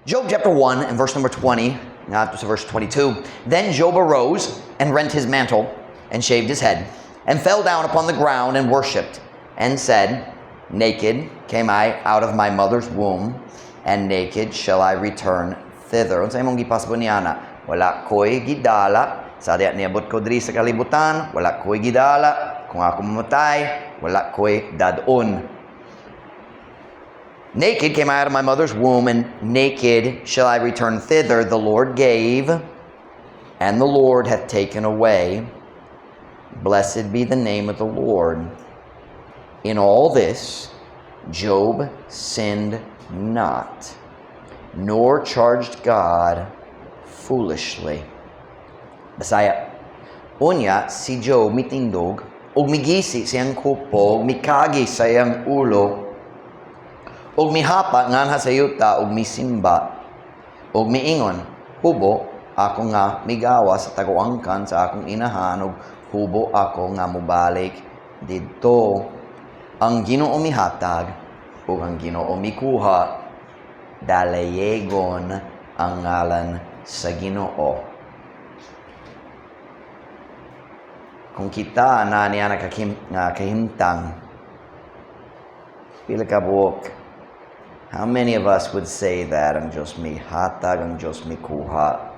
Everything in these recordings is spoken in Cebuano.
Job chapter 1 and verse number 20, ngadto sa verse 22. Then Job arose and rent his mantle and shaved his head and fell down upon the ground and worshipped and said, "Naked came I out of my mother's womb, and naked shall I return thither." Unsa imong gipasbo niana? Wala ko'y gidala sa diha niabot ko diri sa kalibutan, wala ko'y gidala. Kung ako mamatay, wala ko'y dad-on. "Naked came I out of my mother's womb, and naked shall I return thither. The Lord gave, and the Lord hath taken away. Blessed be the name of the Lord." In all this, Job sinned not, nor charged God foolishly. Bisaya. Unya, si Job mitindog, ug migisi sa iyang kupo, ug mikagi sa iyang ulo, ug mihapa nganha sa yuta ug misimba ug miingon, "Hubo ako nga migawas sa taguangkan sa akong inahan ug hubo ako nga mobalik didto. Ang Ginoo mihatag ug ang Ginoo mikuha, dalayegon ang ngalan sa Ginoo." Kung kita na niya nakakim, nga kahimtang, pila ka buok? How many of us would say that ang Diyos mihatag, ang Diyos mikuha,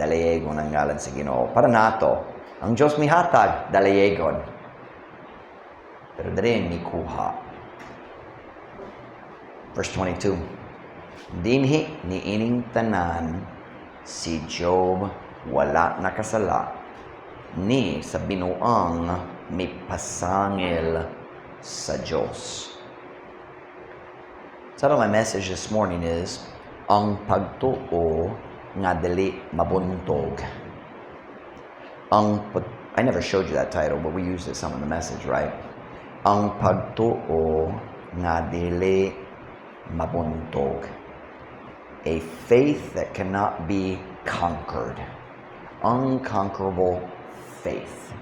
dalayegon ang ngalan sa Ginoo? Para nato, ang Diyos mihatag, dalayegon. Pero diri mikuha. Verse 22. Dinhi niining tanan, si Job wala nakasala ni sa binuang mipasangil sa Diyos. Title of my message this morning is "Ang Pagtuo nga Dili Mabuntog." I never showed you that title, but we used it some in the message, right? Ang Pagtuo nga Dili Mabuntog. A faith that cannot be conquered. Unconquerable faith.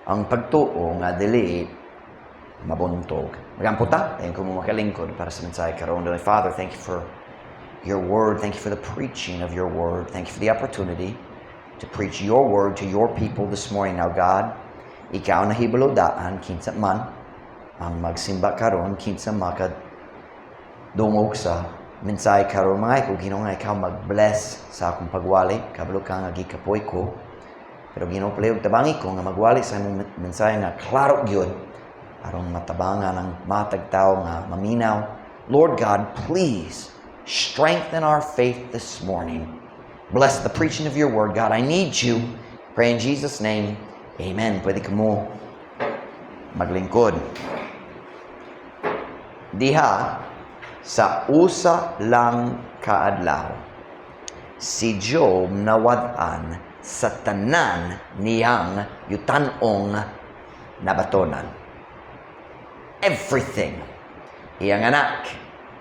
Ang pagtuo nga dili mabuntog. Magampo ta, thank you mo makalingkod para sa mensahe karon. Dear Father, thank you for your word. Thank you for the preaching of your word. Thank you for the opportunity to preach your word to your people this morning. Now, God, ikaw nahibalo daan kinsa man ang magsimba karon, kinsa maka dungog sa mensahe karon. Mga ko, Ginoo, nga ikaw mag-bless sa akong pagwali. Kabalo ka nga gikapoy ko. Pero Ginoo, palihog tabangi ko nga magwali sa imong mensahe nga klaro gyud aron matabangan ang matag tao nga maminaw. Lord God, please strengthen our faith this morning. Bless the preaching of your word, God. I need you. Pray in Jesus' name. Amen. Pwede ka mo maglingkod. Diha sa usa lang kaadlaw, si Job nawad-an sa tanan niyang yutanong nabatonan. Everything. Iyang anak,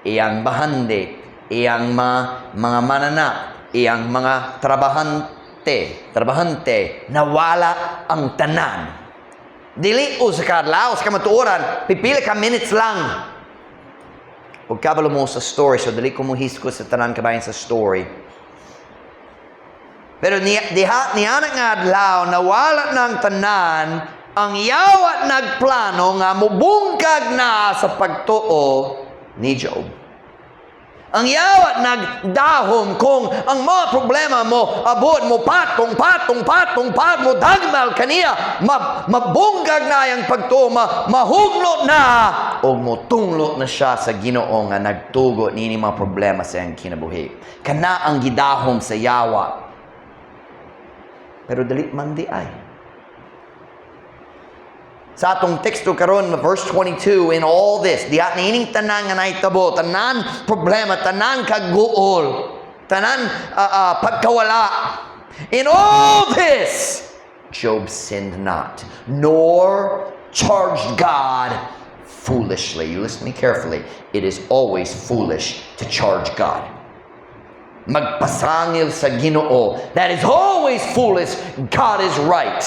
iyang bahandi, iyang mga mananak, iyang mga trabahante, nawala ang tanan. Dili usa ka adlaw, sa kamatuoran, pipila ka minutes lang. Ug kabalo mo sa story, so dili ko mohisgot sa tanan kabahin sa story. Pero diha niana nga adlaw, nawala ng tanan, ang yawa nagplano nga mubungkag na sa pagtuo ni Job. Ang yawa nagdahom kung ang mga problema mo abot mo patong patong patong pat mo dagmal kaniya mabunggag na ang pagtuo, mahugnot na o motunglo na siya sa Ginoo nga nagtugot niini mga problema sa iyang kinabuhi. Kana ang gidahom sa yawa. Pero dili man diay. Sa atong teksto karon, verse 22, in all this, diha niining tanan nga nahitabo, tanan problema, tanan kaguol, tanan pagkawala. In all this, Job sinned not, nor charged God foolishly. You listen to me carefully. It is always foolish to charge God. Magpasangil sa Ginoo. That is always foolish. God is right.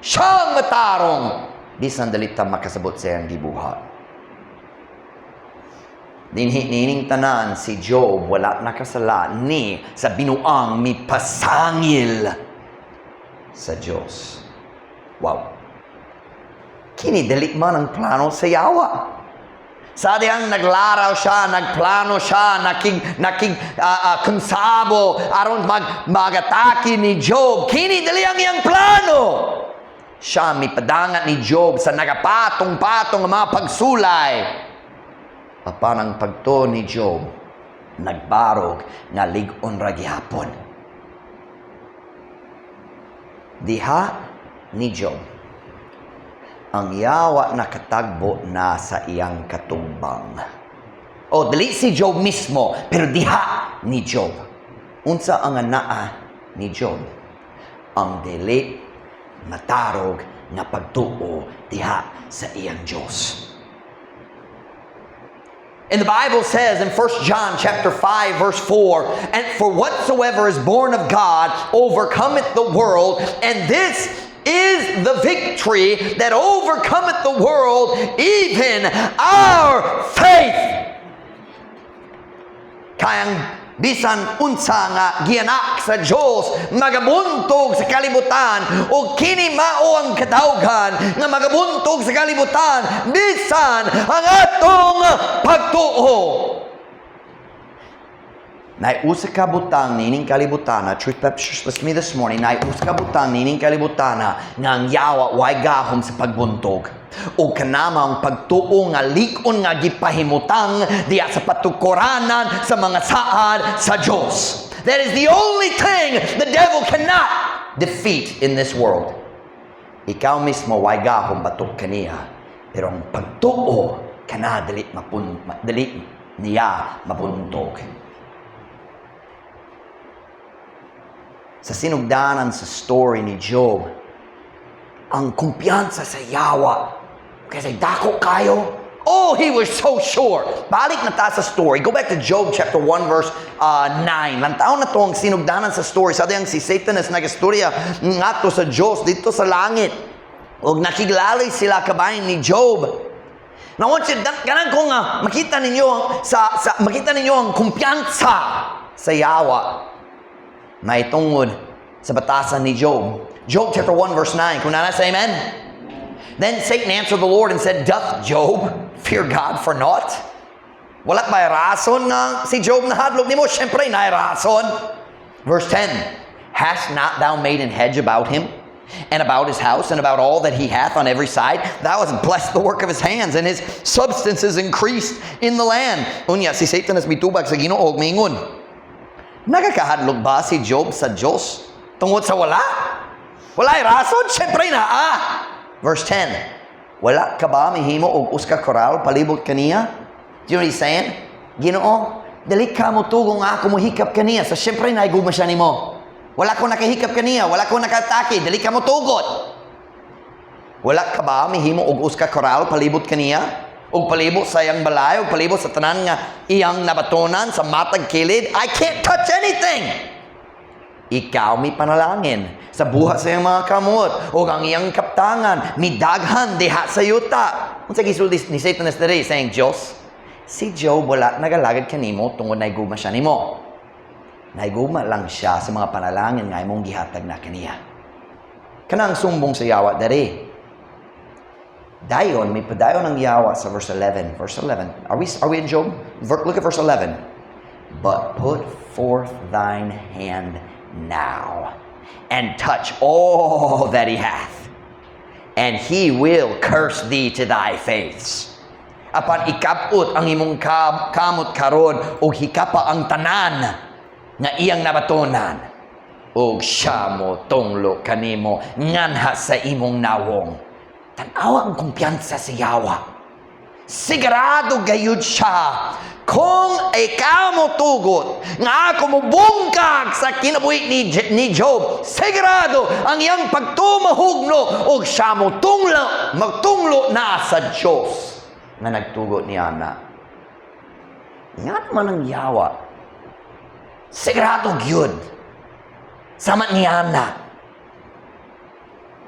Siya ang matarong. Bisan dali ta makasabot sa iyang gibuhat. Dinhi niining tanan, si Job wala nakasala ni sa binuang mipasangil sa Diyos. Wow. Kini dili man ang plano sa yawa. Sa dihang naglaraw siya, nagplano siya, nakig konsabo aron magatake ni Job. Kini dili ang iyang plano. Siya mipadangat ni Job sa nagapatong-patong nga mga pagsulay. Apan ang pagtuo ni Job, nagbarog nga lig-on ra gihapon. Diha ni Job, ang yawa nakatagbo na sa iyang katubang. O, dili si Job mismo, pero diha ni Job. Unsa ang anaa ni Job? Ang dili matarog nga pagtuo diha sa iyang Diyos. And the Bible says in 1 John chapter 5 verse 4, "And for whatsoever is born of God overcometh the world, and this is the victory that overcometh the world, even our faith." Kay ang bisan unsa nga gianak sa Dios magabuntog sa kalibutan, ug kini mao ang kadaugan nga magabuntog sa kalibutan, bisan ang atong pagtuo. Naay usa ka butang niining kalibutana, Truth Baptist, listen to me this morning, naay usa ka butang niining kalibutana nga ang yawa way gahom sa pagbuntog. O kana mao ang pagtuo nga lig-on nga gipahimutang diya sa patukuranan sa mga saad sa Diyos. That is the only thing the devil cannot defeat in this world. Ikaw mismo way gahom batok kaniya, pero ang pagtuo kana dili niya mabuntog. Sa sinugdanan sa story ni Job, ang kumpiyansa sa yawa. Kasi dako kayo. Oh, he was so sure. Balik na ta sa story. Go back to Job chapter 1 verse 9. Lantaw nato ang sinugdanan sa story. Sa dihang si Satanas nagistorya ngadto sa Diyos didto sa langit. Og nakiglalay sila kabahin ni Job. Now, I want you, ganahan ko nga makita ninyo ang kumpiyansa sa yawa. May tungod sa batasan ni Job. Job chapter 1 verse 9. Kung naa na, say amen. Then Satan answered the Lord and said, "Doth Job fear God for naught?" Wala ba rason nga si Job nahadlok nimo? Siyempre, naay rason. Verse 10, "Hast not thou made an hedge about him, and about his house, and about all that he hath on every side? Thou hast blessed the work of his hands, and his substance is increased in the land." Unya, si Satanas mitubag sa Ginoo ug miingon, "Nagakahadlok ba si Job sa Diyos tungod sa wala? Walay rason? Siyempre naa." Verse 10, "Wala ka ba mihimo og usa ka koral palibot kaniya?" Do you know what he's saying? Ginoo, dili ka mo tugot nga ako mohikap kaniya. So siyempre naigugma siya nimo. Wala ko nakahikap kaniya, wala ko nakatake, dili ka mo tugot. "Wala ka ba mihimo og usa ka koral palibot kaniya? Ug palibot sa iyang balay, ug palibot sa tanan nga iyang nabatonan sa matag kilid? I can't touch anything. Ikaw mi panalangin sa buhat sa iyang mga kamot ug ang iyang kaptangan midaghan diha sa yuta." Unsa gisulti ni Satanas diri? Saying, "Diyos, si Job wala nagalagad kanimo tungod naigugma siya nimo. Naigugma lang siya sa mga panalangin nga imong gihatag na kaniya." Kanang sumbong sa yawa diri. Dayon, may padayon ang yawa sa verse 11. Verse 11. Are we in Job? Look at verse 11. "But put forth thine hand now, and touch all that he hath, and he will curse thee to thy face." "Apan ikab-ot ang imong kamot karon ug hikapa ang tanan nga iyang nabatonan, ug siya mo tunglo kanimo nganha sa imong nawong." Tan-awa ang kumpiyansa sa yawa. Sigurado gayud siya. "Kung ikaw mo tugot nga ako mo bungkag sa kinabuhi ni Job, sigurado ang iyang pagtuo mahugno ug siya mo tunglo, magtunglo na sa Diyos nga nagtugot niya na." Nga naman ang yawa. Sigurado gyud. Sama niya na.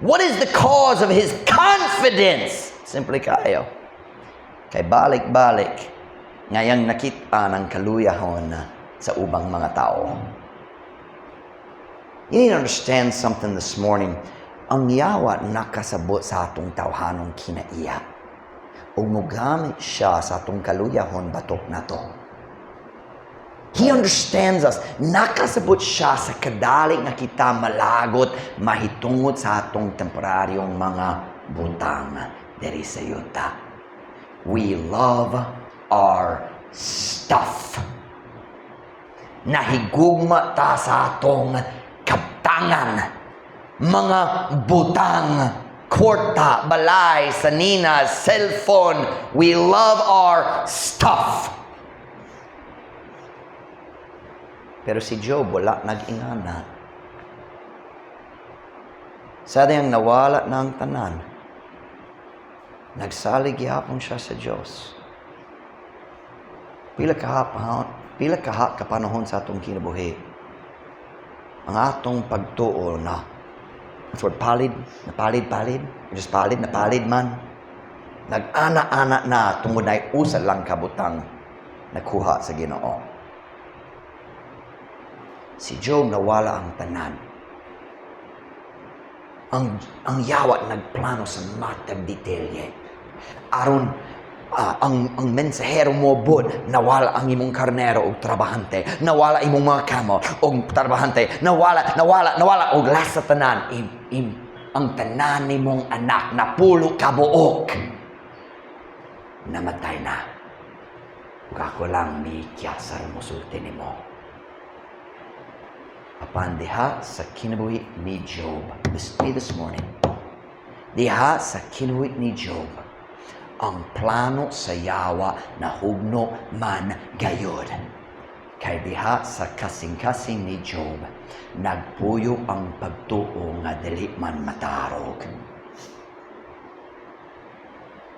What is the cause of his confidence? Simple kayo. Kay balik-balik, Nga iyang nakita ng kaluyahon sa ubang mga tao. You need to understand something this morning. Ang yawa nakasabot sa atong tawhanong kinaiya. Ug mogamit siya sa atong kaluyahon batok nato. He understands us. Nakasabot siya sa kadali nga kita malagot mahitungod sa atong temporaryong mga butang diri sa yuta. We love our stuff. Nahigugma ta sa atong kabtangan, mga butang, kwarta, balay, sanina, cellphone. We love our stuff. Pero si Job wala nag-ingana. Sa diyang nawala na ang tanan, nagsalig gyapon siya sa Diyos. Pila kaha ka panahon sa atong kinabuhi, ang atong pagtuo na, what's word, palid, napalid, palid, or just palid, napalid man. Nag-ana-ana na tungod na usa lang kabutang nakuha sa Ginoo. Si Job, nawala ang tanan. Ang yawa nagplano sa matag detalye. Aron ang mensahero moabot, nawala ang imong karnero og trabahante, nawala imong mga camel og trabahante, nawala, nawala, nawala og last sa tanan, im, im, ang tanan nimong anak 10 ka buok namatay na. Ug ako lang miikya sa musulti nimo. Apan diha sa kinabuhi ni Job, listen to me this morning, diha sa kinabuhi ni Job, ang plano sa yawa nahugno man gayod. Kay diha sa kasing-kasing ni Job, nagpuyo ang pagtuo nga dili man matarog.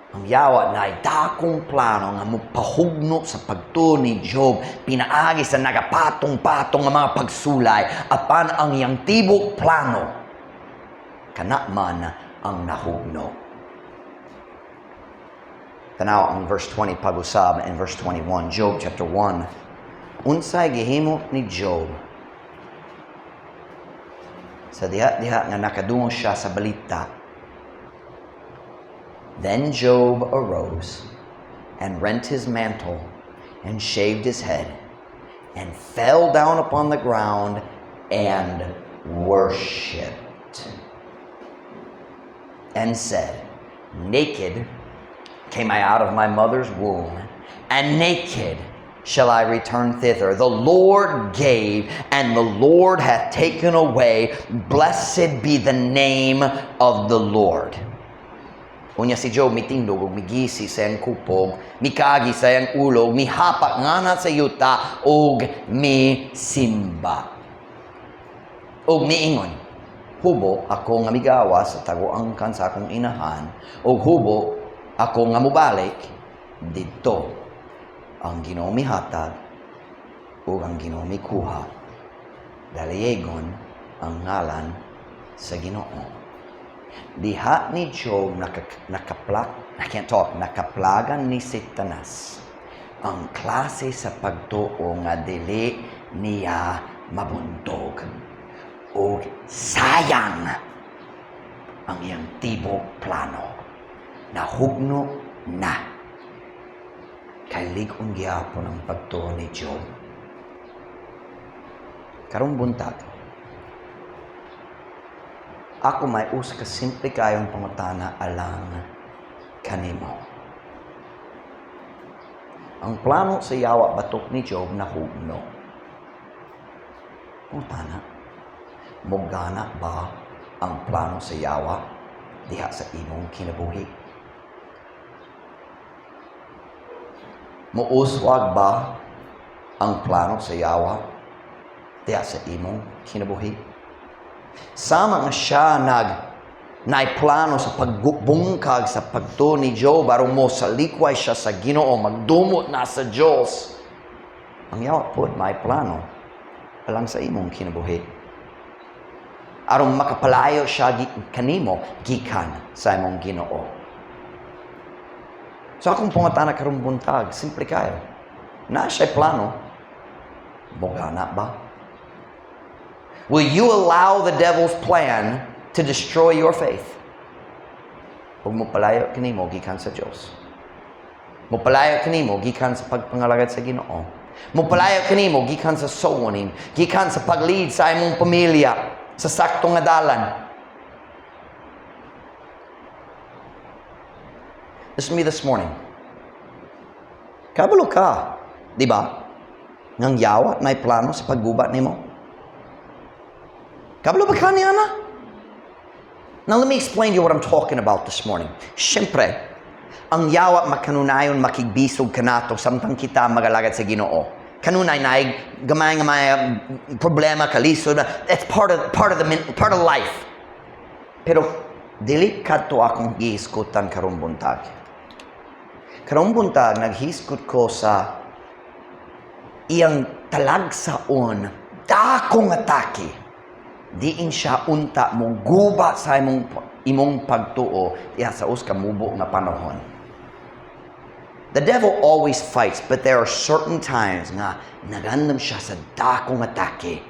Ang yawa na dakong plano nga mopahugno sa pagtuo ni Job, pinaagi sa nagapatong-patong nga mga pagsulay, apan ang iyang tibok plano, kana man ang nahugno. Tanaw ang verse 20 pag-usab and verse 21, Job chapter 1. Unsay gihimo ni Job sa diha-diha nga nakadungog siya sa balita? Then Job arose and rent his mantle and shaved his head and fell down upon the ground and worshipped and said, "Naked came I out of my mother's womb, and naked shall I return thither. The Lord gave, and the Lord hath taken away. Blessed be the name of the Lord." Unya si Job mitindog ug migisi sa iyang kupog, mikagi sa iyang ulo, mihapak ngana sa yuta ug misimba. Ug miingon, "Hubo ako nga migawas sa tago-angkan sa akong inahan, ug hubo ako nga mobalik didto. Ang Ginoo mihatag ug ang Ginoo mikuha. Dalayegon ang ngalan sa Ginoo." Diha ni Job nakaplak, I can't talk, nakaplagan ni Satanas ang klase sa pagtuo nga dili niya mabuntog. Og sayang ang iyang tibok plano. Nahugno na. Kay lig-on gyapon ang pagtuo ni Job. Karong buntag, ako may usa ka simple kayong pangutana alang kanimo. Ang plano sa yawa batok ni Job nahugno. Pangutana, mogana ba ang plano sa yawa diha sa imong kinabuhi? Muuswag ba ang plano sa yawa diha sa imong kinabuhi? Sama nga siya naiplano sa pagbungkag sa pagtuo ni Job aron mo salikway siya sa Ginoo, magdumot na sa Dios. Ang yawa pod may plano alang sa imong kinabuhi. Aron makapalayo siya kanimo gikan sa imong Ginoo. So akong pangutana karong buntag, simple kayo. Naa siya'y plano. Mogana ba? Will you allow the devil's plan to destroy your faith? Ug mopalayo kanimo gikan sa Dios. Mopalayo kanimo gikan sa pagpangalagad sa Ginoo. Mopalayo kanimo gikan sa soul winning, gikan sa pag-lead sa imong pamilya sa sakto nga dalan. Listen to me this morning. Kabalo ka, di ba? Ngang yawa naay plano sa pagguba nimo. Kabalo ba ka niana? Now let me explain to you what I'm talking about this morning. Siyempre, ang yawa makanunayon makigbisog kanato samtang kita magalagad sa Ginoo. Kanunay naay gamay gamay problema, kalisod. That's part of life. Pero dili kadto akong gihisgutan karong buntag. Karong buntag naghisgot ko sa iyang talagsaon dakong atake diin siya unta mo guba sa imong pagtuo diha sa usa ka mubo nga panahon. The devil always fights, but there are certain times nga nagandam siya sa dakong atake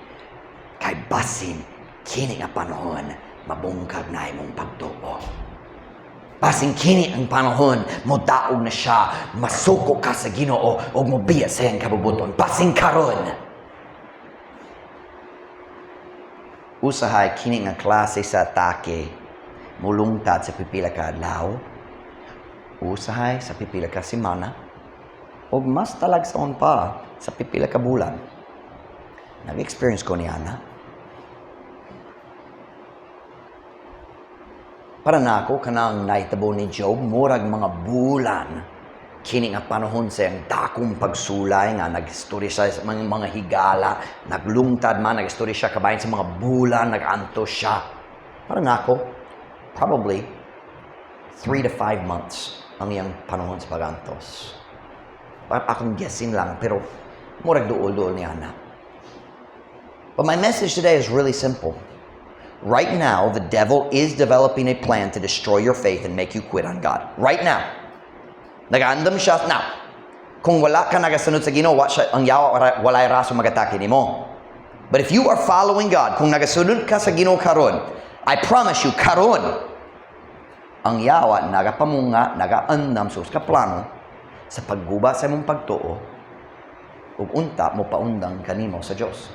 kay basin kini nga panahon mabungkag na imong pagtuo. Basin kini ang panahon modaog na siya, masuko ka sa Ginoo ug mobiya sa iyang kabubuton. Basin karon. Usahay kini nga klase sa atake mulungtad sa pipila ka adlaw, usahay sa pipila ka semana, ug mas talagsaon pa sa pipila ka bulan. Nag-experience ko ni Ana. Para nako kanang nahitabo ni Job, murag mga bulan kini nga panahon sa iyang dakong pagsulay nga nagstorya siya sa mga higala, naglungtad man, nagstorya siya kabahin sa mga bulan, nag-antos siya. Para nako, probably 3 to 5 months ang iyang panahon sa pagantos. Akong guessing lang, pero murag duol-duol ni ana. But my message today is really simple. Right now, the devil is developing a plan to destroy your faith and make you quit on God. Right now. Nag-andam siya. Now, kung wala ka nagasunod sa Ginoo, ang yawa walay rason magatake nimo. But if you are following God, kung nagasunod ka sa Ginoo karon, I promise you, karon, ang yawa nagapamunga, nagaandam sa usa ka plano sa pagguba sa imong pagtuo ug unta mo paundang kanimo sa Dios.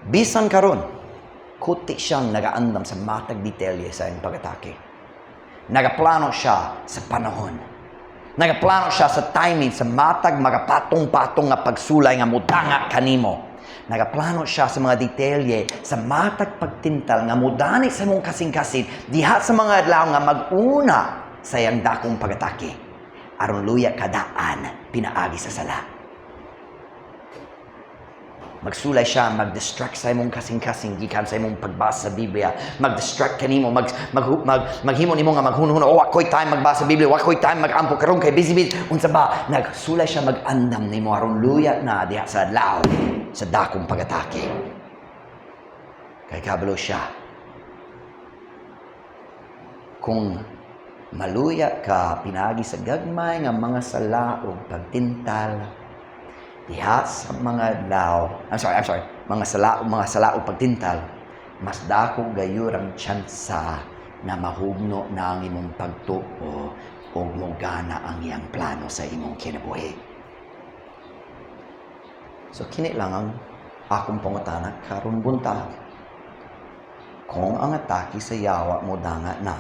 Bisan karon, kuti siyang nagaandam sa matag detalye sa iyang pag-atake. Nagaplano siya sa panahon. Nagaplano siya sa timing, sa matag magapatong-patong nga pagsulay nga mudanga kanimo. Nagaplano siya sa mga detalye, sa matag pagtintal nga mudani sa imong kasing-kasing, diha sa mga adlaw nga mag-una sa iyang dakong pag-atake. Aron luya kadaan, pinaagi sa sala. Magsulay siya, mag-distract sa imong kasing-kasing gikan sa imong pagbasa sa Biblia. Mag-distract kanimo, mag, mag, mag, maghimo nimo nga maghunhun, "Oh, wa ko'y time magbasa sa Biblia, wa ko'y time mag-ampo karon kay busy busy." Unsa ba? Nagsulay siya mag-andam nimo aron luya na diha sa adlaw sa dakong pag-atake. Kay kabalo siya. Kung maluya ka pinaagi sa gagmay nga mga sala ug pagtintal diha sa mga adlaw, I'm sorry, mga sala ug pagtintal, mas dako gayud ang tsansa na mahugno na ang imong pagtuo ug mogana ang iyang plano sa imong kinabuhi. So kini lang ang akong pangutana karon buntag. Kung ang atake sa yawa mo danga na,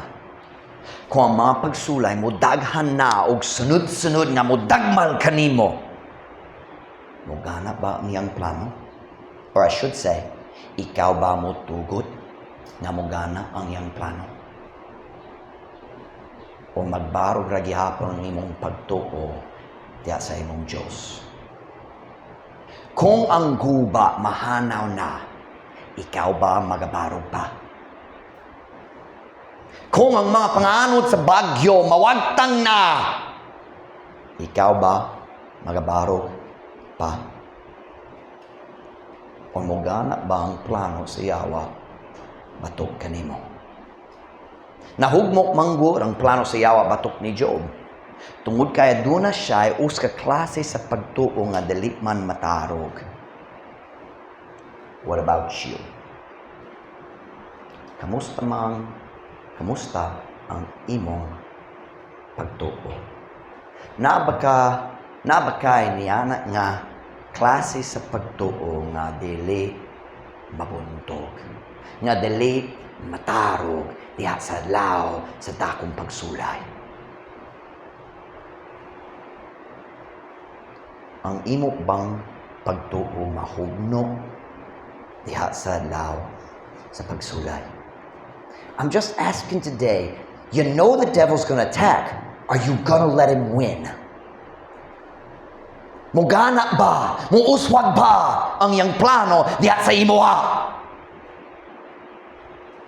kung ang mga pagsulay mo daghan na og sunod-sunod nga mo dagmal kanimo, mogana ba ang iyang plano? Or I should say, ikaw ba mo tugot nga mogana ang iyang plano? O magbarog ra gihapon ang imong pagtuo diha sa imong Dios? Kung ang guba mahanaw na, ikaw ba magabarog pa? Kung ang mga panganod sa bagyo mawagtang na, ikaw ba magabarog pa? O mogana ba ang plano sa yawa batok kanimo? Nahugmok manggod ang plano sa yawa batok ni Job. Tungod kay aduna siya usa ka klase sa pagtuo nga dili man matarog. What about you? Kamusta ang imong pagtuo? Naa ba kay niana nga klase sa pagtuo nga dili mabuntog, nga dili matarog diha sa adlaw sa dakong pagsulay? Ang imo bang pagtuo mahugno diha sa adlaw sa pagsulay? I'm just asking today, you know the devil's gonna attack. Are you gonna let him win? Mugana ba? Muuswag ba ang iyang plano diha sa imoha?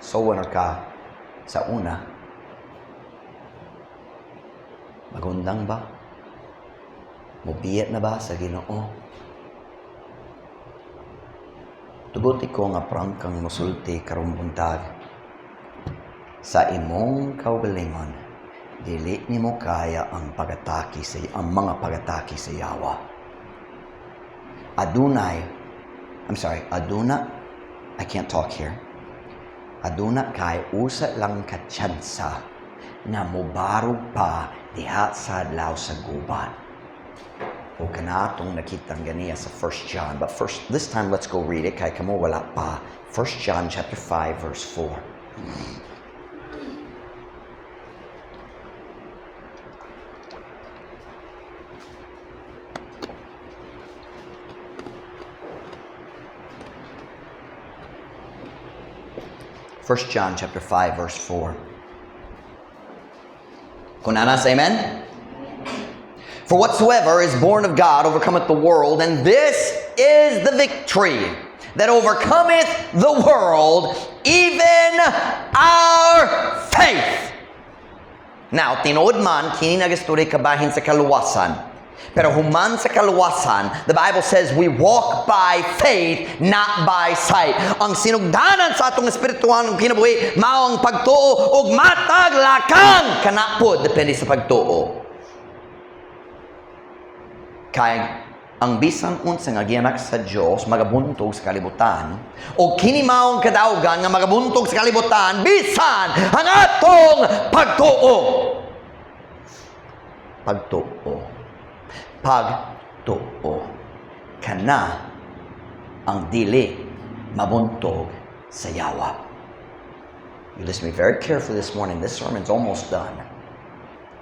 So ka sa una, magundang ba? Mubiyat na ba sa Ginoo? Tuguti ko nga prangkang musulti karong buntag. Sa imong kaugalingon, dili nimo kaya ang mga pagatake sa yawa. Adunay, I'm sorry, aduna, I can't talk here. Aduna kay usa lang ka tsansa nga mobarog pa diha sa adlaw sa gubat. O kanatong nakitang ganiya sa 1 John. But first, this time let's go read it kay kamo wala pa. 1 John chapter 5 verse 4. 1 John chapter 5 verse 4. Kung naa na, amen? For whatsoever is born of God overcometh the world, and this is the victory that overcometh the world, even our faith. Now, tinuod man, kini nagastorya kabahin sa kaluwasan. Pero human sa kaluwasan, the Bible says we walk by faith, not by sight. Ang sinugdanan sa atong espiritual ng kinabuhi, mao ang pagtuo ug matag lakang kana pod depende sa pagtuo. Kay ang bisan unsa nga gianak sa Dios magabuntog sa kalibutan, o kini mao ang kadaugan nga magabuntog sa kalibutan bisan ang atong pagtuo. Pagtuo. Pagtuo. Kana ang dili mabuntog sa yawa. You listen to me very carefully this morning. This sermon's almost done.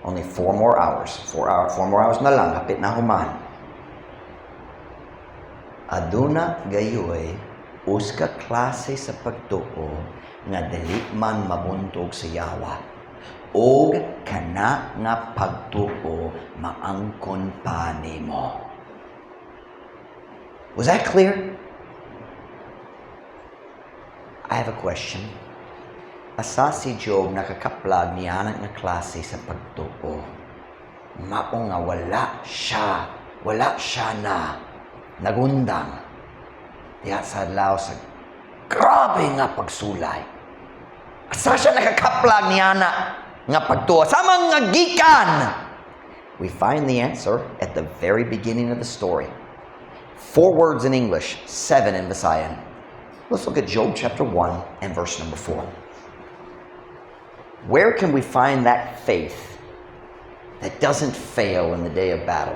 Only 4 more hours. 4 more hours na lang. Hapit na human. Aduna gayoy usa ka klase sa pagtuo nga dili man mabuntog sa yawa. Og kana nga pagtuo maangkon pa nimo. Was that clear? I have a question. Asa si Job nakakaplag niana nga klase sa pagtuo? Mao nga wala siya na nagundang diha sa adlaw sa grabe nga pagsulay. Asa siya nakakaplag niana nga pagtuo? Sa mga gikan? We find the answer at the very beginning of the story. Four words in English, seven in Visayan. Let's look at Job chapter 1 and verse number 4. Where can we find that faith that doesn't fail in the day of battle?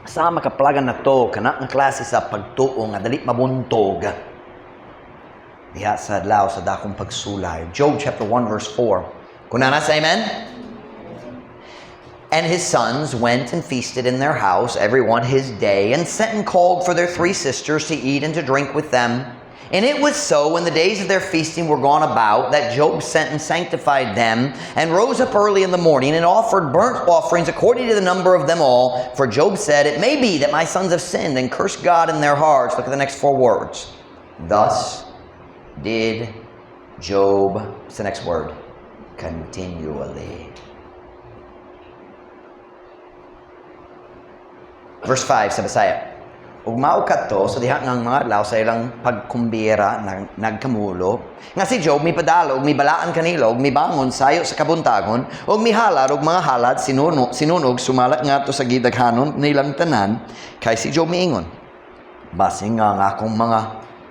Sa makaplagan nato, kana nga klase sa pagtuo nga dali mabuntog diha sa adlaw sa dakong pagsulay. Job chapter 1 verse 4. Kung naa na, amen? And his sons went and feasted in their house, every one his day, and sent and called for their three sisters to eat and to drink with them. And it was so, when the days of their feasting were gone about, that Job sent and sanctified them, and rose up early in the morning, and offered burnt offerings according to the number of them all. For Job said, "It may be that my sons have sinned and cursed God in their hearts." Look at the next four words. Thus did Job, what's the next word? Continually. Verse 5 sa Bisaya. Ug mao kadto sa diha nga mga adlaw sa ilang pagkumbira nagkamulo nga si Job mipadala ug mibalaan kanila ug mibangon sayo sa kabuntagon ug mihalad og mga halad sinunog sumala ngadto sa gidaghanon nilang tanan, kay si Job miingon, "Basin nga ang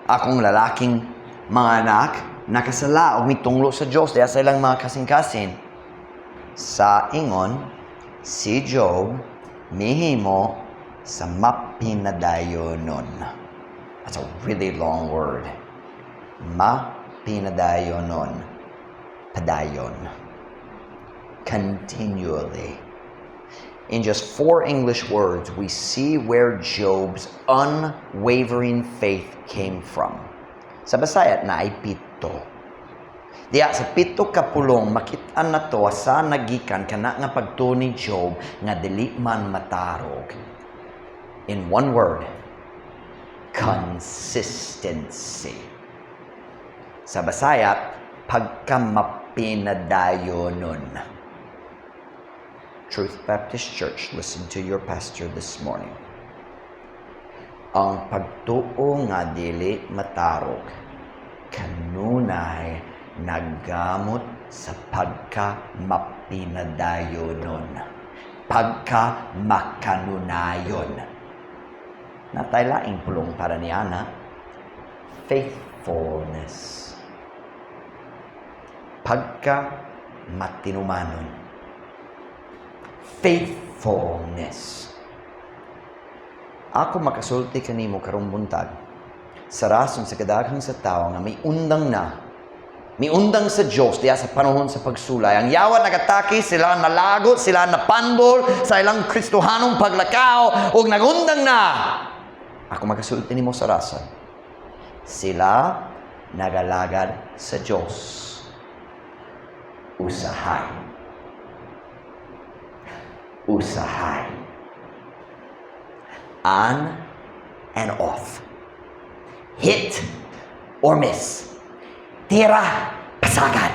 akong lalaking mga anak nakasala ug mitunglo sa Dios diha sa ilang mga kasing-kasin." Sa ingon, si Job mihimo sa mapinadayonon. That's a really long word. Mapinadayonon. Padayon. Continually. In just four English words, we see where Job's unwavering faith came from. Sa Bisaya, naay pito. Diya sa pito ka pulong, makit-an nato sa nagikan kana nga pagtuo ni Job nga dili man matarog. In one word, consistency. Sa Bisaya, pagkamapinadayonon. Truth Baptist Church, listen to your pastor this morning. Ang pagtuo nga dili matarog kanunay naggamot sa pagka mapinadayonon, pagka makanunayon. Naa tay laing pulong para niana: faithfulness. Pagka matinumanon. Faithfulness. Ako makasulti kanimo karong buntag sa rason sa kadaghan sa tao nga may undang na, miundang sa Diyos diya sa panahon sa pagsulay. Ang yawa nagatake, sila nalagot, sila napandol sa ilang Kristohanong paglakaw, ug nagundang na. Ako makasulti nimo sa rason. Sila nagalagad sa Diyos usahay. Usahay. On and off. Hit or miss. Tira, pasagad.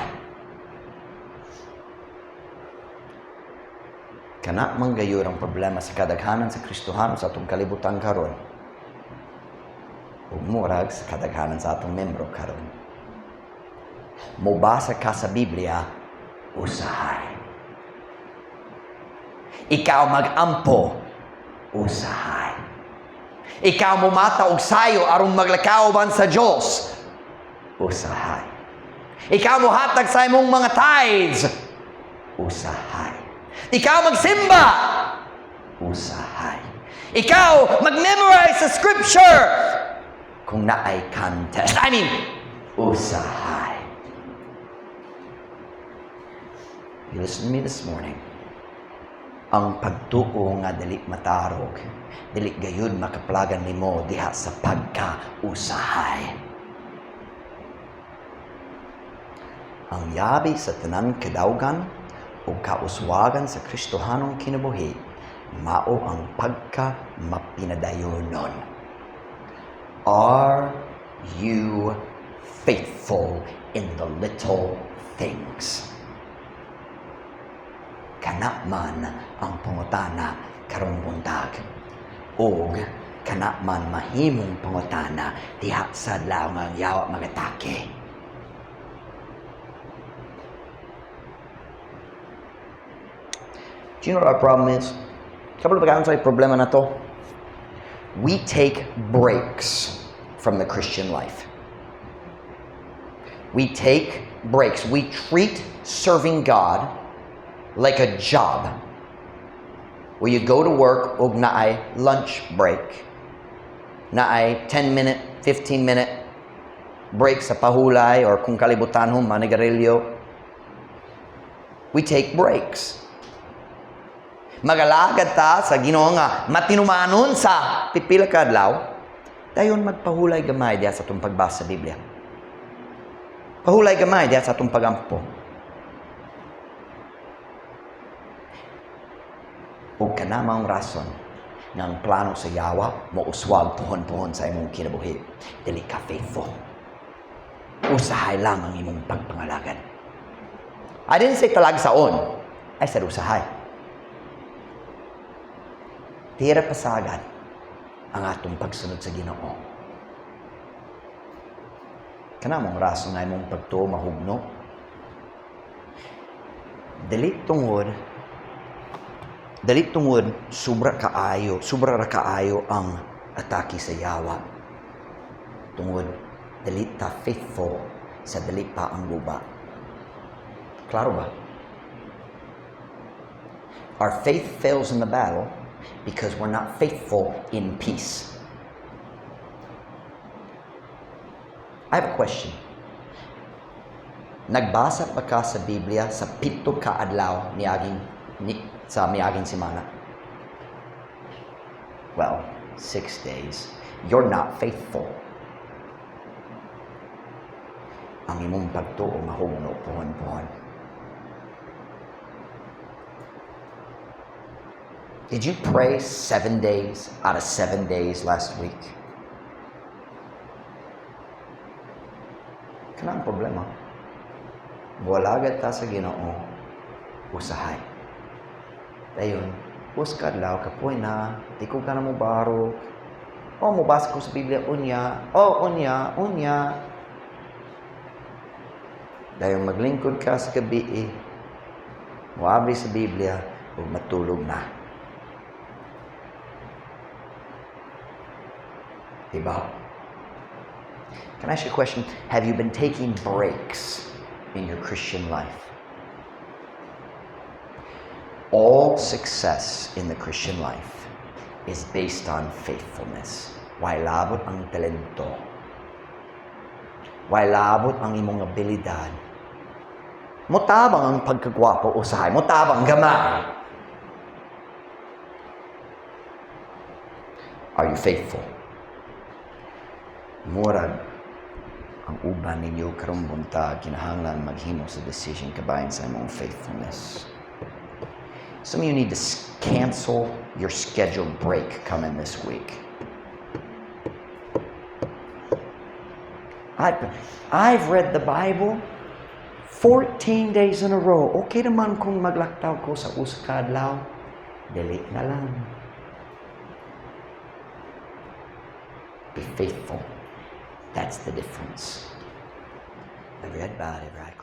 Kana man gayud ang problema sa kadaghanan sa Kristohano sa atong kalibutan karon. Ug murag sa kadaghanan sa atong membro karon. Mobasa ka sa Biblia, usahay. Ikaw mag-ampo, usahay. Ikaw mumata og sayo aron maglakaw ban sa Dios, usahay. Ikaw mohatag sa imong mga tithes, usahay. Ikaw magsimba, usahay. Ikaw mag-memorize sa scripture kung naay contest. I mean, usahay. You listen to me this morning. Ang pagtuo nga dili matarog, dili gayud makaplagan nimo diha sa pagka-usahay. Ang yabi sa tanan kadawgan o kauswagan sa Kristohanong kinabuhi, mao ang pagka mapinadayonon. Are you faithful in the little things? Kana man ang pangutana karong buntag. Og kana man mahimong pangutana diha sa adlaw nga ang yawa magatake. Do you know what our problem is? Kabalo ba sa problema nato? We take breaks from the Christian life. We take breaks. We treat serving God like a job where you go to work og naay lunch break, naay 10-minute, 15-minute break sa pahulay or kung kalibutan ho, manigarilyo. We take breaks. Magalagad ta sa Ginoo nga matinumanon sa pipila ka adlaw, dayon magpahulay gamay diha sa atong pagbasa sa Biblia. Pahulay gamay diha sa atong pagampo. Ug kana maong rason nga ang plano sa yawa mouswag puhon-puhon sa imong kinabuhi. Dili ka faithful. Usahay lang ang imong pagpangalagad. I didn't say talagsaon. I said usahay. Tira pasagad. ang atong pagsunod sa Ginoo. Kana mong rason nga imong pagtuo mahugno. Dili tungod sobra ra kaayo ang atake sa yawa. Tungod dili ta faithful sa dili pa ang guba. Klaro ba? Our faith fails in the battle because we're not faithful in peace. I have a question. Nagbasa pa ka sa Biblia sa 7 ka adlaw niaging ni, sa miaging semana? Well, 6 days. You're not faithful. Ang imong pagtuo mahugno pohon-pohon. Did you pray 7 days out of 7 days last week? Kana ang problema. Moalagad ta sa Ginoo usahay. Dayon, usa ka adlaw kapoy na, di ko ka na mo barok. Oh, mobasa ko sa Biblia unya. Oh, unya, unya. Dayon maglingkod ka sa gabi, moabli sa Biblia ug matulog na. Diba? Can I ask you a question? Have you been taking breaks in your Christian life? All success in the Christian life is based on faithfulness. Way labot ang talento. Way labot ang imong abilidad. Motabang ang pagkagwapo usahay. Motabang gamay. Are you faithful? Murag ang uban ninyo karong buntag kinahanglan maghimo sa decision kabahin sa imong faithfulness. Some of you need to cancel your scheduled break coming this week. I've read the Bible 14 days in a row. Okay naman kung maglaktaw ko sa usa ka adlaw. Dili na lang. Be faithful. That's the difference. Every head bowed, every eye closed.